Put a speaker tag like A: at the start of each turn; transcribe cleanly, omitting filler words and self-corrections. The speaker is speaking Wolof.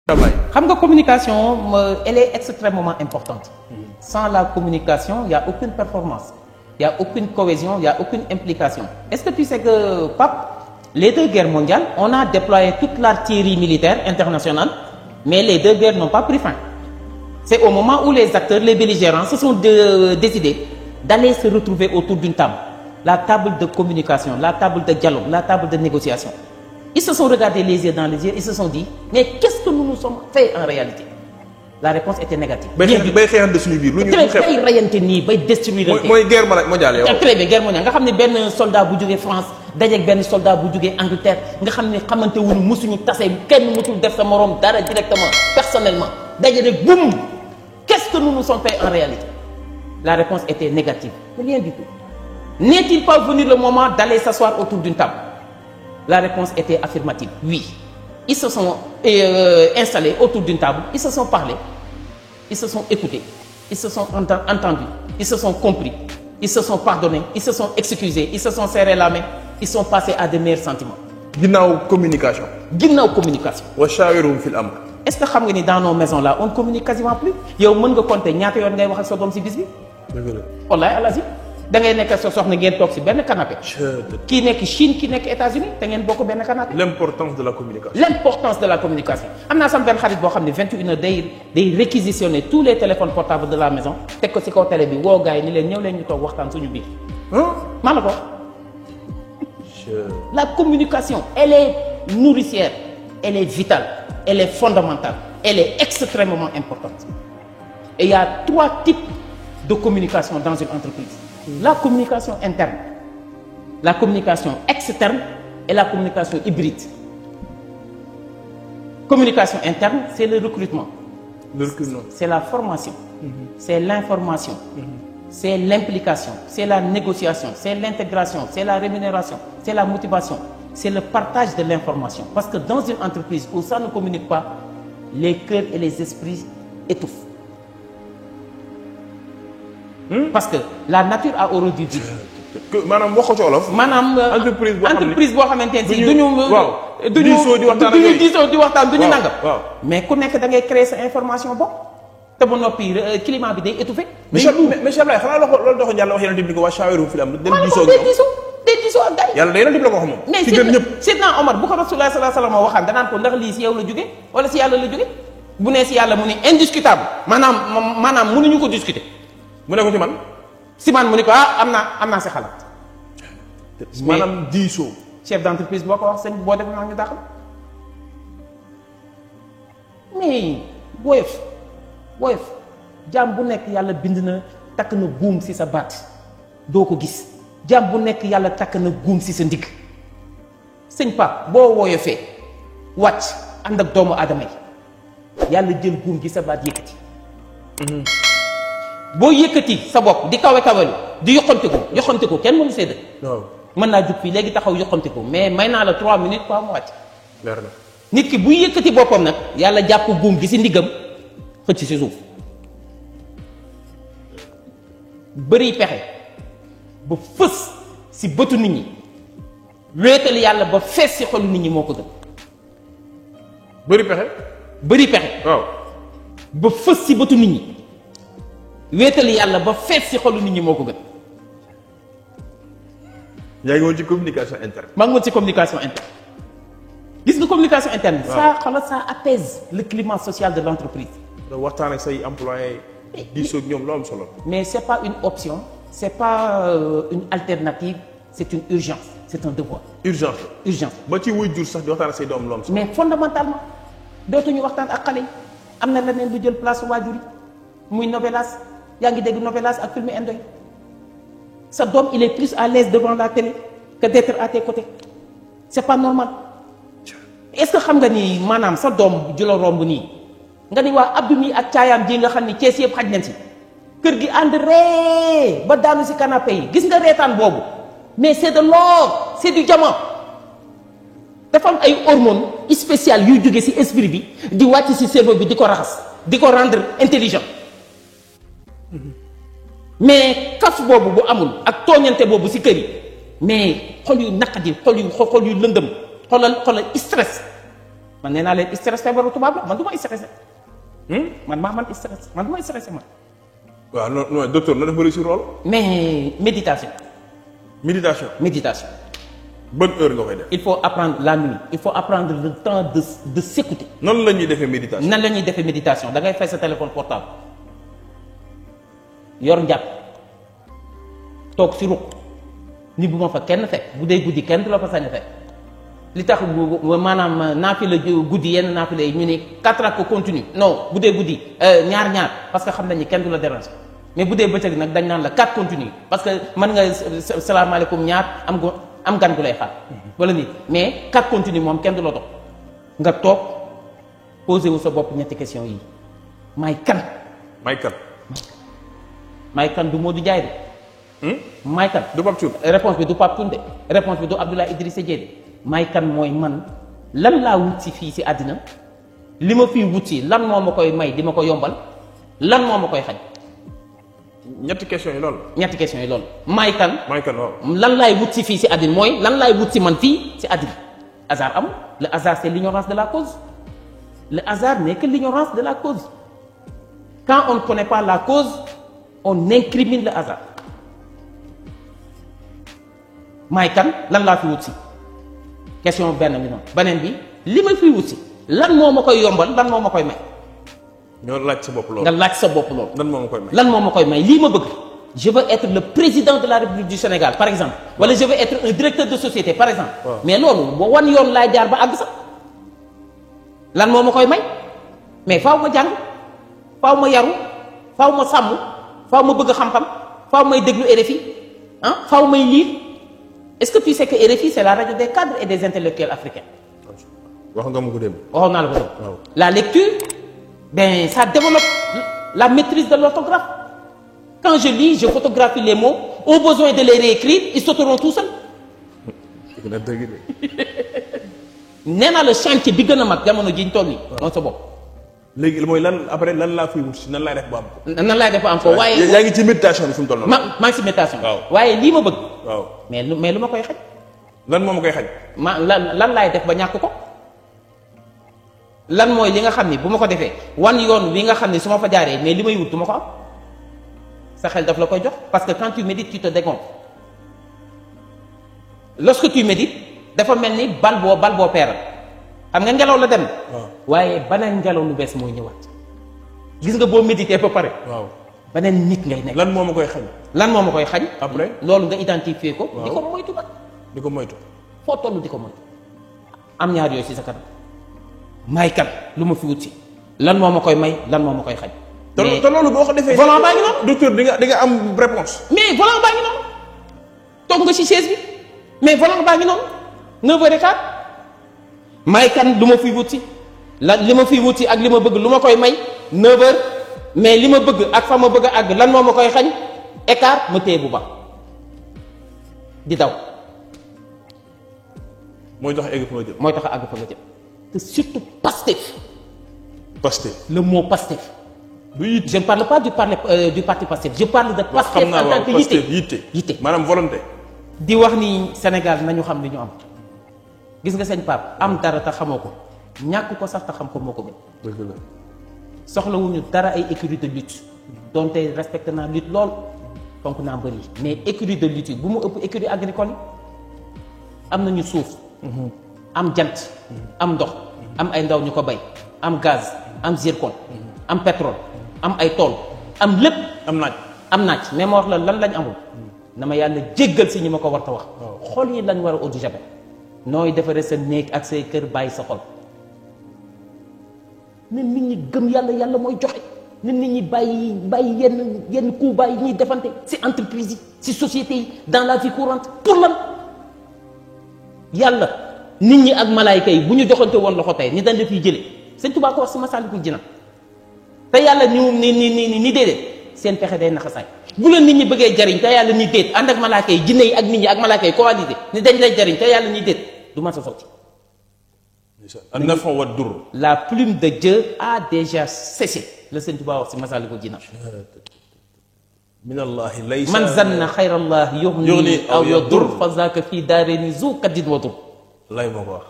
A: xam nga communication elle est extrêmement importante. Sans la communication il y a aucune performance, il y a aucune cohésion, il y a aucune implication. Est-ce que tu sais que Pape, les deux guerres mondiales on a déployé toute l'artillerie militaire internationale mais les deux guerres n'ont pas pris fin. C'est au moment où les acteurs, les belligérants se sont décidés d'aller se retrouver autour d'une table, la table de communication, la table de dialogue, la table de négociation. Ils se sont regardés les yeux dans les yeux, ils se sont dit mais qu'est-ce que nous nous sommes fait en réalité? La réponse était négative.
B: bay xeexante suñu biir lu ñu xeex
A: bay rayante nii bay destruire.
B: mooy guerre mondiale yow.
A: très bien guerre mondiale nga xam ne benn soldat bu jógee France dajeeg benn soldat bu jógee Angleterre nga xam ne xamante wuñu musuñu tase kenn musul def sa morom dara directement personnellement daje rek boum. Qu'est-ce que nous nous sommes fait en réalité? La réponse était négative. Rien du tout. N'est-il pas venu le moment d'aller s'asseoir autour d'une table? La réponse était affirmative. Oui. Ils se sont installés autour d'une table, ils se sont parlé, ils se sont écoutés, ils se sont entendus, ils se sont compris, ils se sont pardonnés, ils se sont excusés, ils se sont serrés la main, ils sont passés à de meilleurs sentiments.
B: Ginnaaw communication.
A: Ginnaaw communication.
B: wa shaawiruhum fil amr.
A: Est-ce que xam nga ni dans nos maisons là on ne communique quasiment plus? yow mën nga compter ñaata yoon ngay wax ak sa doom ci bis bi.
B: dëgg la.
A: wallaay alazim da ngay nekk sa soxna ngeen toog ci benn canapé. kii nekk Chine kii nekk États-Unis te ngeen bokk benn canapé.
B: L'importance de la communication.
A: L'importance de la communication. am naa sama benn xarit boo xam ne 21h day réquisitionner tous les téléphones portables de la maison teg ko ci kaw télé bi woo gars yi ni leen ñëw leen ñu toog waxtaan suñu biir. maa la ko. La communication elle est nourricière, elle est vitale, elle est fondamentale, elle est extrêmement importante. Et il y a 3 types de communication dans une entreprise. La communication interne, la communication externe et la communication hybride. Communication interne, c'est le recrutement.
B: Le recrutement.
A: C'est la formation. C'est l'information. C'est l'implication. C'est la négociation. C'est l'intégration. C'est la rémunération. C'est la motivation. C'est le partage de l'information. Parce que dans une entreprise où ça ne communique pas, les cœurs et les esprits étouffent. Parce que la nature a horreur du vide.
B: maanaam wax ko ci wolof.
A: maanaam entreprise boo xamante ne si duñu
B: diisoo
A: di waxtaan duñu nangam. mais ku nekk da ngay créer sa information bopp te ba noppi climat bi day étouffé.
B: mais Cheikh Ablaye xanaa loolu doxo Yàlla wax Yonent bi ko waa shaawiruhum fil amr dem diisoo
A: ak gars yi.
B: Yàlla day Yonent bi la ko wax moom.
A: mais
B: ci gën ñëpp
A: Seydina Omar bu ko Rasulullah sallallahu alayhi wa sallam waxaan danaan ko ndax lii si yow la jóge wala si yàlla la jóge bu nee si yàlla mu ne indiscutable maanaam mënuñu ko discuter.
B: mu ne ko ci man.
A: si man mu ne ko am naa si xalaat.
B: maanaam diisoo.
A: chef d'entreprise boo ko wax sëñ boo def naa ñu dàqal mais woyof jaam bu nekk yàlla bind na takk na buum si sa baat doo ko gis jaam bu nekk yàlla takk na buum si sa ndigg sëñ Pape boo woyofee wàcc ànd ak doomu aadama yi yàlla jël buum gi sa baat yëkkati. boo yëkkati sa bopp di kawe di yoxante ko kenn mënu sédd.
B: waaw
A: mën naa jug fii léegi taxaw yoxante ko mais may naa la 3 minutes quoi mu wàcc.
B: leer na
A: nit ki buy yëkkati boppam nag yàlla jàpp buum gi si ndiggam xëcc si suuf bëri pexe ba fës si bëtu nit ñi wéetal yàlla ba fees si xolu nit ñi moo ko gën.
B: bëri pexe.
A: waaw ba fës si bëtu nit ñi wéetal yàlla ba fees si xolu nit ñi moo ko gën.
B: yaa ngi woon ci communication interne.
A: maa ngi woon ci communication interne. gis nga communication interne. ça apaise le climat social de l'entreprise.
B: da waxtaan ak say employés diisoo ak ñoom lu am solo.
A: mais c'est pas une option c'est pas une alternative c'est une urgence c'est un devoir. urgence.
B: ba ci wuy jur sax di waxtaan ak say doom lu am solo.
A: mais fondamentalement dootuñu waxtaan ak xale yi am na leneen lu jël place waajur yi muy novelas yaa ngi dégg novelas ak film indo yi sa doom il est plus à l'aise devant la télé que d'être à tes côtés c'est pas normal. est-ce que xam nga ni maanaam sa doom ju la romb nii nga ni waa Abdou mi ak caayaam ji nga xam ni Cees yëpp xaj nañ si kër gi ànd ree ba daanu si canapé yi gis nga reetaan boobu mais c'est de l'or c'est du diamant. dafa am ay hormones spéciales yuy jóge ci esprit bi di wàcc ci cerveau bi di ko raxas di ko rendre intelligent mais kaf boobu bu amul ak tooñante boobu ci kër yi mais xol yu naqadi xol yu lëndëm xoolal stress man nee naa leen stress feebaru tubaab la man du ma stressé. man stress man du ma stressé man.
B: waaw non docteur na def ba réussir lool.
A: mais méditation.
B: méditation. bonne heure nga koy def.
A: il faut apprendre la nuit il faut apprendre le temps de s'écouter.
B: noonu la ñuy defee méditation.
A: nan la ñuy defee méditation da ngay fay sa téléphone portable yor njàpp toog si ruq ni bu ma fa kenn fekk bu dee guddi kenn du la fa sañ a fekk li tax maanaam naafila guddi yenn naafila yi ñu ne 4 rak'es continue non bu dee guddi ñaar parce que xam nañu kenn du la déranger mais bu dee bëccëg nag dañ naan la 4 continue parce que mën nga salaamaaleykum ñaar am gan gu lay xaar wala nit mais 4 continue moom kenn du la dox nga toog posé wu sa bopp ñetti question yi may kan du Modou Ndiaye de may kan
B: du Pape Thioune
A: réponse bi du Pape Thioune de réponse bi du Abdoulaye Idrissa Dièye de may kan mooy man lan laa wut si fii si àddina li ma fii wut si lan moo ma koy may di ma ko yombal lan moo ma koy xañ
B: ñetti question yi loolu
A: may kan
B: waaw
A: lan laay wut si fii si àddina mooy lan laay wut si man fii si àddina hasard amul le hasard c'est l'ignorance de la cause le hasard n'est que l'ignorance de la cause quand on ne connaît pas la cause on incrimine le hasard may kan lan laa fi wut si question benn bi noonu beneen bi li ma fi wut si lan moo ma koy yombal lan moo ma koy may
B: ñoo laaj sa bopp loolu
A: nga laaj sa bopp loolu
B: lan moo ma koy may
A: lii ma bëgg je veux être le président de la République du Sénégal par exemple wala je veux être un directeur de société par exemple mais loolu ba wan yoon laay jaar ba àgg sax lan moo ma koy may mais faaw ma jàng faaw ma yaru faaw ma sàmm faaw ma bëgg xam-xam faaw may déglu RFI faaw may lire est-ce que tu sais que RFI c'est la radio des cadres et des intellectuels africains.
B: wax nga ma ko dem.
A: waxoon naa la ko dem. la lecture ça développe la maîtrise de l'orthographe. Quand je lis, je photographie les mots. Au besoin de les réécrire, ils sauteront tout seuls. nee naa la chantier bi gën a mag jamono ji ñu toll nii. waaw sa bopp.
B: léegi mooy lan après lan laa fiy wut si nan laay def ba am ko.
A: nan laay def ba am ko waaye.
B: yaa ngi ci méditation bi fu mu toll noonu.
A: maa ngi ci méditation.
B: waaw
A: waaye lii ma bëgg.
B: waaw
A: mais lu ma koy xaj.
B: lan moo ma koy xaj.
A: lan laay def ba ñàkk ko. lan mooy li nga xam ni bu ma ko defee wan yoon wi nga xam ni su ma fa jaaree mais li may wut du ma ko am sa xel daf la koy jox parce que quand tu médites tu te dégonfles lorsque tu médites dafa mel ni bal boo peeral xam nga ngelaw la dem. waaye beneen ngelaw lu bees mooy ñëwaat gis nga boo méditer ba pare.
B: waaw
A: beneen nit ngay nekk.
B: lan moo ma koy xañ.
A: lan moo ma koy xañ.
B: après
A: loolu nga identifier ko. di ko moytu nag.
B: di ko moytu.
A: foo toll di ko moytu am ñaar yooyu ci sa kanam. may kan lu ma fi wut si lan moo ma koy may lan moo ma koy xañ.
B: te loolu boo ko defee.
A: volant baa ngi noonu.
B: docteur di nga am réponse.
A: mais volant baa ngi noonu toog nga ci chaise bi mais volant baa ngi noonu 9h15 may kan lu ma fi wut si li ma fi wut si ak li ma bëgg lu ma koy may 9h mais li ma bëgg ak fa ma bëgg a àgg lan moo ma koy xañ écart ma téye bu baax di daw.
B: mooy tax a egg fa nga jëm.
A: mooy tax a àgg fa nga jëm. te surtout Pastef.
B: le
A: mot Pastef. je ne parle pas du parti Pastef je parle de Pastef
B: en tant que yitte maanaam volonté.
A: di wax ni Sénégal nañu xam li ñu am gis nga sëñ Pape am dara te xamoo ko ñàkk ko sax te xam ko moo ko gën.
B: dëgg la
A: soxlawuñu dara ay écurie de lutte donte respecté naa lutte lool fonk naa mbër yi mais écurie de lutte yi bu mu ëpp écurie agricole yi am nañu suuf. am jant am ndox am ay ndaw ñu ko bay am gaz am zircon am pétrole am ay tool am lépp am naaj mais ma wax la lan lañ amul na ma yàlla jéggal si ñi ma ko war ta wax xol yi lañ war a eau de javel nooy defaree sa néeg ak say kër bàyyi sa xol ne nit ñi gëm yàlla mooy joxe ne nit ñi bàyyi yenn coup bàyyi ñuy defante si entreprise yi si société yi dans la vie courante pour lan yàlla nit ñi ak malaayka yi bu ñu joxante woon loxo tey ni dañ la fiy jëlee sëñ Tuubaa ko wax si Masaalikul Jinaan te yàlla ni déedéet seen pexe day naxasaay bu leen nit ñi bëggee jariñ te yàlla ni déet ànd ak malaayka yi jinne yi ak nit ñi ak malaayka yi coalisé ni dañ lay jariñ te yàlla ni déet du ma sa sotti.
B: an-naf'u wad-durr.
A: La plume de Dieu a déjà cessé la sëñ Tuubaa wax si Masaalikul Jinaan.
B: minallahi laysa
A: man zanna xayrallahi yughni aw yadur fa zaaka fii daarayni zu kaddin wa dur.
B: lay moo ko wax.